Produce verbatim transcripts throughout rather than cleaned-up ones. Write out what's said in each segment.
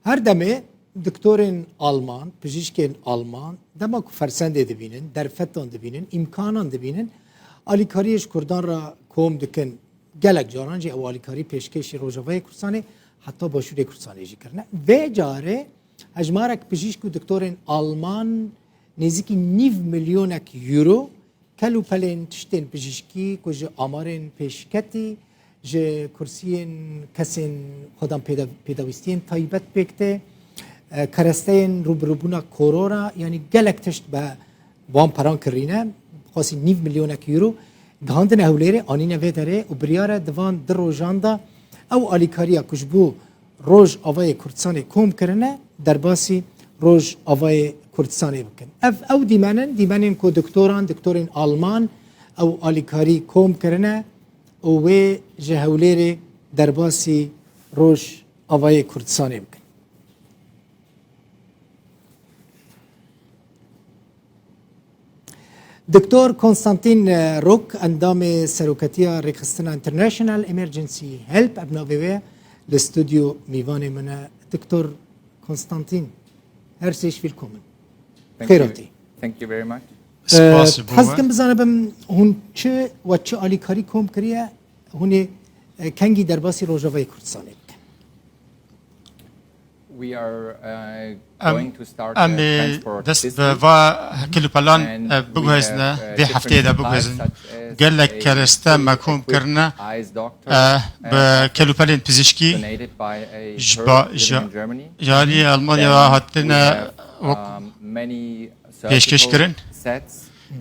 Her demê doktorên Alman, pijîşkên Alman, dema ku fersendê dibînin, derfetan dibînin, îmkanan dibînin, alîkariyê ji Kurdan re kom dikin. Gelek caran jî ew alîkarî pêşkêşî Rojavayê Kurdistanê, heta Başûrê Kurdistanê jî kirine. Vê carê hejmarek pijîşk û doktorên Alman nêzîkî nîv milyonek euro kel û pelên tiştên pijîşkî ku ji amarên pêşketî, ji kursiyên kesên xwedan pêda-, pêdawîstiyên taybet pêk tê, e, keresteyên rûbirûbûna korona, yanî gelek tişt bi wan peran kirîne, xwesî nîv milyonek euro gihandine Hewlêrê, anîne vê derê û biryar e di van du rojan de ew alîkariya ku ji bo Rojavayê Kurdistanê kom kirine, derbasî Rojavayê Kurdistanê bikin. Ev, ew dîmen in, dîmenên ku doktoran, doktorên Alman ew alîkarî kom kirine û wê ji Hewlêrê derbasî Rojavayê Kurdistanê bikin. Doktor Konstantin Rok, endamê seroketiya Rêxistina International Emergency Help, ev navê wê ye, li stûdyo mîvanê min e. Doktor Konstantin, herzlich willkommen. Thank you. Xêr hatî. Thank you very much. Spas ji bo we. Dixwazim bizanibim, hûn çi we çi alîkarî kom kiriye, hûn ê, e, kengî derbasî Rojavayê Kurdistanê bikin? We are, uh, Em, going to start, em uh, ê transport dest bi system. Va kelûpelan, And, uh, we biguhezine, have, uh, vê hefteyê de different biguhezin. Supplies, such as gelek a kereste me kom kirine, eye doctor, eh, bi, uh, kelûpelên pizîşkî donated by a ji Kurd ba-, living ji, in Germany. Ji alî Almanya hatine wek pêşkêş kirin.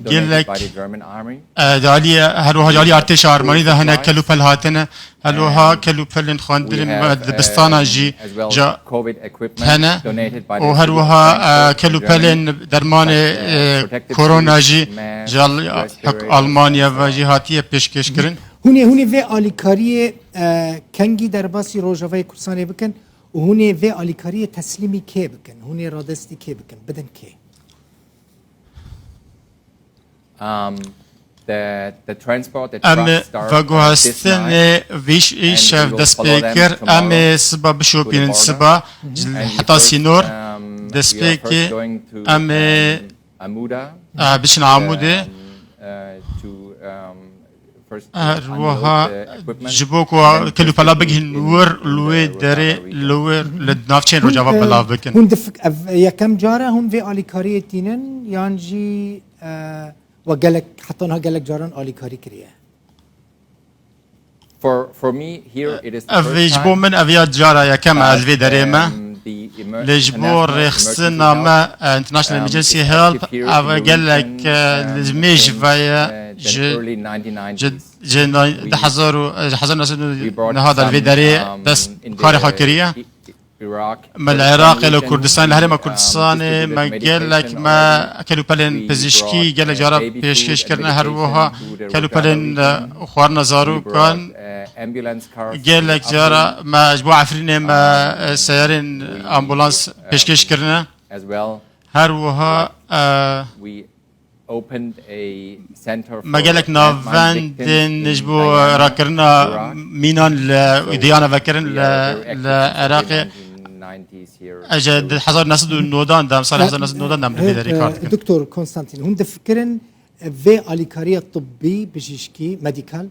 Gelek, e, di aliyê, her wiha ji aliyê artêşa Armanî de hene kelûpel hatine. Her wiha kelûpelên xwendinê me dibistana jî, ja-, hene. Û her wiha, e, kelûpelên dermanê, e, korona jî ji al-, hek Almanya ve jî hatiye pêşkêş kirin. Hûn ê, hûn ê vê alîkariyê, e, kengî derbasî Rojavayê Kurdistanê bikin û hûn ê vê alîkariyê teslîmî kê bikin? Hûn ê radestî kê bikin? Bidin kê? Um, the, the transport, the truck start, uh, this night, and we will follow them tomorrow to the border. Em ê veguhestinê vî ş-, îşev dest pê kir. Em ê siba bişopînin siba. Mhm. Heta sînor dest pê kê. Em ê, um, uh, biçin Amûdê. Her wiha ji bo ku kelûpela bigihîn wir li wê derê, li wir li navçeyên Rojava belav bikin. Hûn difik-, ev yekem car e hûn vê alîkariyê tînin yan jî, e, we gelek, heta niha gelek caran alîkarî kiriye? Ev ji bo min ev ya cara yekem e ez vê derê me. Lê ji bo rêxistina me, e, International Emergency Help, ev gelek, e, li mêj ve ye, ji, ji, ji du hezar û, ji hezar neh sed û nehad de li vê derê dest bi karê xwe kiriye. Me li Iraqê, li Kurdistanê, li Herêma Kurdistanê me gelek me kelûpelên pizîşkî gelek cara pêşkêş kirine, her wiha kelûpelên, e, xwarina zarokan. Gelek cara me ji bo Efrînê me, e, seyarên ambulans pêşkêş kirine. Her wiha, e, me gelek navendên ji bo rakirina mînan li diyane vekirin li, li Iraqê. Ez ji hezar neh sed û newdan de, em salê hezar neh sed û newdan de em li vê derê kar dikin. Doktor Konstantin, hûn difikirin vê alîkariya tibbî, bijîşkî, medîkal,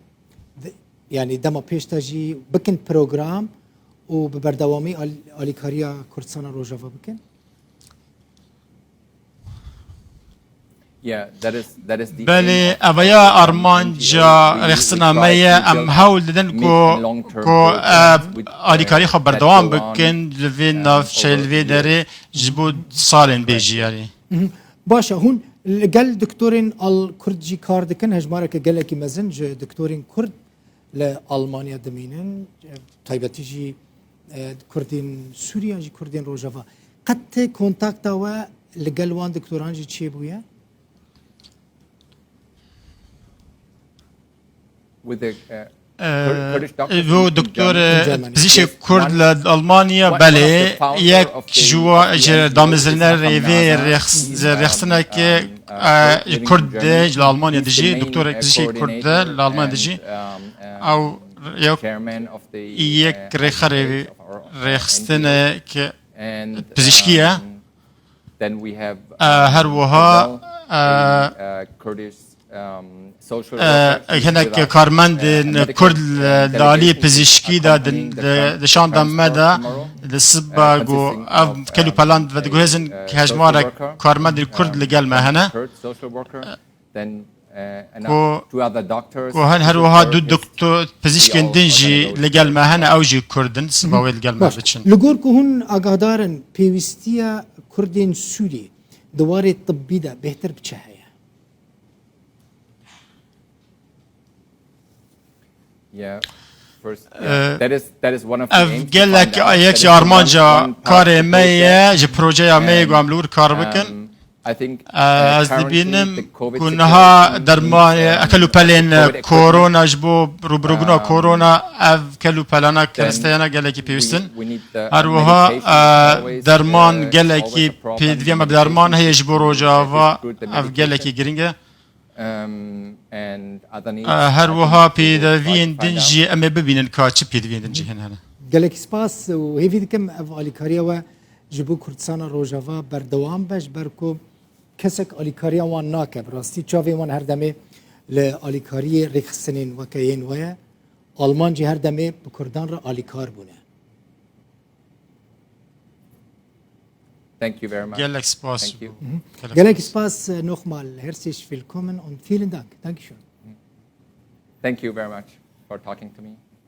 yanî dema pêş de jî bikin program û bi berdewamî al-, alîkariya Kurdistana Rojava bikin? Belê, ev ya armanca rêxistina me ye. Em hewl didin ku, ku, e, alîkarî xwe berdewam bikin li vê navçeyê, li vê derê ji bo salên bê jî, yanî. Mhm. Baş e, hûn li gel doktorên al-, Kurd jî kar dikin, hejmareke gelekî mezin ji doktorên Kurd li Almanya dimînin, taybetî jî, e, Kurdên Sûrî yan jî Kurdên Rojava. Qet kontakta we li gel wan doktoran jî çêbûye? E, bo doktor, e, pizîşkê Kurd li Almanya, belê, yek ji wa, ji damezrînerê vê rêx-, rêxistinekê, e, Kurd de, ji li Almanya dijî, doktorek pizîşkê Kurd de, li Almanya dijî. Ew yek, yek rêxerê rêxistinê ke pizîşkî ye. Her wiha hinek karmendên Kurd li alî pizîşkî de di şanda me de, di siba ku ev kel û pelan vediguhêzin, hejmarek karmendên Kurd li gel me hene. Ku hin her wiha du doktor, pizîşkên din jî li gel me hene, ew jî Kurd in, siba wê li gel me biçin. Li gor ku hûn agahdar in, pêwîstiya Kurdên Sûrî di warê tibbî de bêhtir bi çi heye? Ev gelek yek ji armanca karê me ye, ji projeya me ye ku em li wir kar bikin. Ez dibînim ku niha derman, kel û pelên korona, ji bo rûbirûbûna korona, ev kel û pelana keristeyana gelekî pêwîst in. Her wiha derman gelekî pêdiviya me bi derman heye ji bo Rojava, ev gelekî giring e. Her wiha pêdiviyên din jî em ê bibînin ka çi pêdiviyên din jî hene. Gelekî spas û hêvî dikim ev alîkariya we ji bo Kurdistana Rojava berdewam be, ji ber ku kesek alîkariya wan nake. Bi rastî çavên wan her demê li alîkariyê rêxistinên weke yên we ye. Alman jî her demê bi Kurdan re alîkar bûne. Gelek spas. Gelek spas, nochmal herzlich willkommen und vielen Dank. Dankeschön. Thank you very much for talking to me.